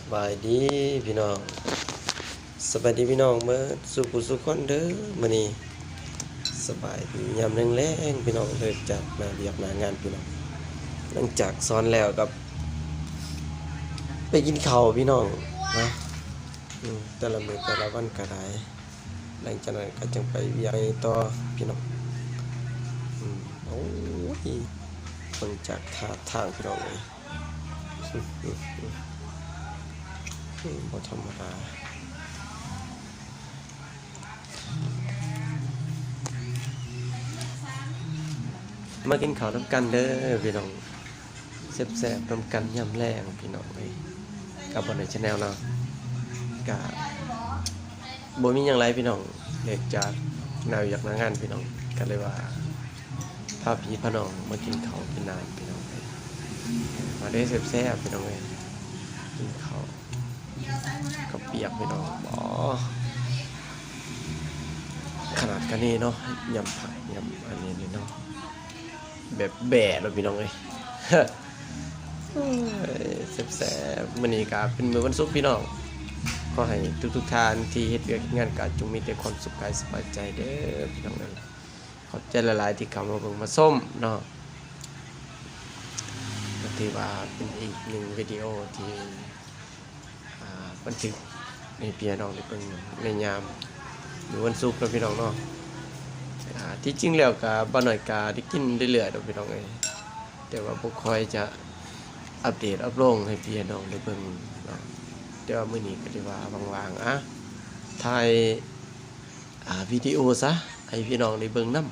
ສະບາຍດີພີ່ນ້ອງ ສະບາຍດີພີ່ນ້ອງເບິດສູ່ຜູ້ສູ່ຄົນເດີ. ມື້ນີ້ສະບາຍດີຍາມແລງໆ ພີ່ນ້ອງ ເລີກຈາກໜ້າວຽກໜ້າງານພີ່ນ້ອງ ຫຼັງຈາກສອນແລ້ວກໍໄປກິນເຂົ້າພີ່ນ້ອງນະ. ອືມ ແຕ່ລະມື້ແຕ່ລະວັນກໍໄດ້ ຫຼັງຈາກນັ້ນກໍຈັ່ງໄປວຽກໃໝ່ຕໍ່ພີ່ນ້ອງ. ອືມ ໂອ້ຍ ເບິ່ງຈາກທ່າທາງພີ່ນ້ອງເອີຍ ບໍ່ທຳມະດາ. ມາກິນເຂົ້ານຳກັນເດີພີ່ນ້ອງ ແຊບໆນຳກັນຍາມແລງພີ່ນ້ອງເອີຍ ກັບບ່າວນ້ອຍ Channel ເນາະ. ກະບໍ່ມີຫຍັງຫຼາຍພີ່ນ້ອງ ເລີກຈາກໜ້າວຽກໜ້າງານພີ່ນ້ອງ ກໍເລີຍວ່າ ພາພີ່ພານ້ອງມາກິນເຂົ້າກິນນ້ຳພີ່ນ້ອງເອີຍ. ມາເດີແຊບໆ ພີ່ນ້ອງເອີຍ ກິນເຂົ້າ ເຂົ້າປຽກພີ່ນ້ອງ. ອໍ ຂະໜາດກະນີ້ເນາະ ຍຳຜັກ ຍຳອັນນີ້ເນາະ ແບບແບະໂລດພີ່ນ້ອງເອີຍ. ໂອ້ຍ ແຊບໆ. ມື້ນີ້ກະເປັນມື້ວັນສຸກພີ່ນ້ອງ ຂໍໃຫ້ທຸກໆທ່ານທີ່ເຮັດວຽກເຮັດງານກະຈົ່ງມີແຕ່ຄວາມສຸກກາຍສະບາຍໃຈເດີພີ່ນ້ອງເອີຍ. ຂອບໃຈຫຼາຍໆທີ່ເຂົ້າມາເບິ່ງມາຊົມເນາະ ກໍຖືວ່າເປັນອີກໜຶ່ງວິດີໂອທີ່ ອ່າ ບັນທຶກໃຫ້ພີ່ໃຫ້ນ້ອງໄດ້ເບິ່ງໃນຍາມມື້ວັນສຸກເນາະພີ່ນ້ອງເນາະ. ອ່າ ທີ່ຈິງແລ້ວກະບ່າວນ້ອຍກະໄດ້ກິນເລື້ອຍໆດອກພີ່ນ້ອງເອີຍ ແຕ່ວ່າບໍ່ຄ່ອຍຈະອັບເດດອັບລົງໃຫ້ພີ່ໃຫ້ນ້ອງໄດ້ເບິ່ງເນາະ. ແຕ່ວ່າມື້ນີ້ກໍຖືວ່າວ່າງໆ ອ່າ ຖ່າຍ ອ່າ ວິດີໂອຊະ ໃຫ້ພີ່ນ້ອງໄດ້ເບິ່ງນຳ.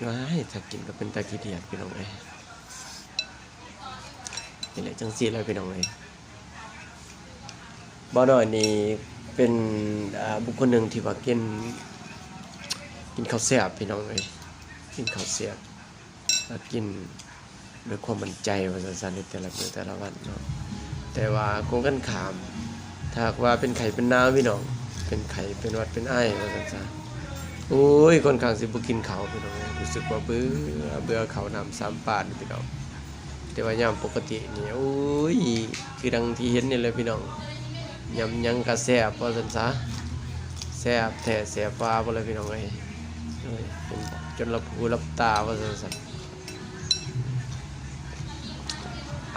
ວ້າຍ ຖ້າກິນກໍເປັນຕາຂີ້ດຽດພີ່ນ້ອງເອີຍ ນີ້ແຫຼະ ຈັ່ງຊີ້ແຫຼະພີ່ນ້ອງເອີຍ. ບ່າວນ້ອຍນີ້ເປັນ ອ່າ ບຸກຄົນໜຶ່ງທີ່ວ່າກິນ ກິນເຂົ້າແຊບພີ່ນ້ອງເອີຍ ກິນເຂົ້າແຊບ ແລ້ວກິນ ດ້ວຍຄວາມໝັ້ນໃຈວ່າຊັ້ນຊະ ໃນແຕ່ລະມື້ແຕ່ລະວັນເນາະ. ແຕ່ວ່າກົງກັນຂ້າມ ຖ້າຫາກວ່າເປັນໄຂ້ເປັນໜາວພີ່ນ້ອງ ເປັນໄຂ້ເປັນຫວັດເປັນໄອວ່າຊັ້ນຊະ ໂອ້ຍ ຂ້ອນຂ້າງຊິບໍ່ກິນເຂົ້າພີ່ນ້ອງ ຮູ້ສຶກວ່າເບື່ອ ເບື່ອເຂົ້ານ້ຳສາມປານພີ່ນ້ອງ. ແຕ່ວ່າຍາມປົກກະຕິນີ້ ໂອ້ຍ ຄືດັ່ງທີ່ເຫັນນີ້ແຫຼະພີ່ນ້ອງ ຍຳຫຍັງກະແຊບວ່າຊັ້ນຊະ ແຊບແທ້ແຊບວ່າບໍ່ລະພີ່ນ້ອງເອີຍ ໂອ້ຍ ຈົນຫຼັບຫູຫຼັບຕາວ່າຊັ້ນຊະ.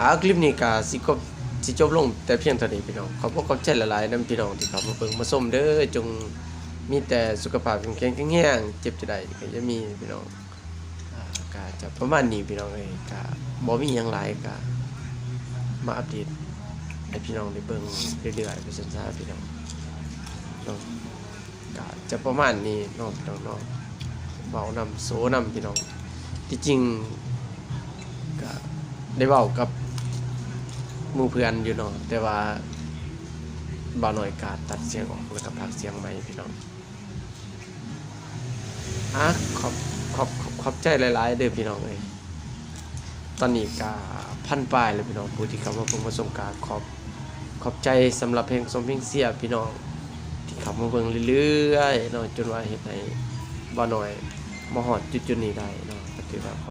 ອ່າ ຄລິບນີ້ກະຊິຈົບ ຊິຈົບລົງແຕ່ພຽງເທົ່ານີ້ພີ່ນ້ອງ. ຂອບອົກຂອບໃຈຫຼາຍໆນຳພີ່ນ້ອງທີ່ເຂົ້າມາເບິ່ງມາຊົມເດີ. ຈົ່ງມີແຕ່ສຸຂະພາບເຂັ້ມແຂງແຂງແຮງ ເຈັບຈະໄດ້ກໍຢ່າມີພີ່ນ້ອງ. ອ່າ ກະຈະປະມານນີ້ພີ່ນ້ອງເອີຍ ກະບໍ່ມີຫຍັງຫຼາຍ ກະມາອັບເດດໃຫ້ພີ່ນ້ອງໄດ້ເບິ່ງເລື້ອຍໆ ວ່າຊັ້ນຊະພີ່ນ້ອງເນາະ. ກະຈະປະມານນີ້ເນາະ ພີ່ນ້ອງເນາະ ເວົ້ານຳໂຊນຳພີ່ນ້ອງ. ທີ່ຈິງກະໄດ້ເວົ້າກັບໝູ່ເພື່ອນຢູ່ເນາະ ແຕ່ວ່າບ່າວນ້ອຍກະຕັດສຽງອອກ ແລ້ວກະພາກສຽງໃໝ່ພີ່ນ້ອງ. ອ່າ ຂອບ ຂອບ ຂອບ ຂອບໃຈຫຼາຍໆເດີພີ່ນ້ອງເອີຍ. ຕອນນີ້ກະພັນປາຍແລ້ວພີ່ນ້ອງ ຜູ້ທີ່ເຂົ້າມາເບິ່ງມາຊົມ ກະຂອບ ຂອບໃຈສຳລັບແຮງຊົມແຮງເຊຍພີ່ນ້ອງ ທີ່ເຂົ້າມາເບິ່ງເລື້ອຍໆເນາະ ຈົນວ່າເຮັດໃຫ້ບ່າວນ້ອຍມາຮອດຈຸດໆນີ້ໄດ້ເນາະ ກໍຖືວ່າ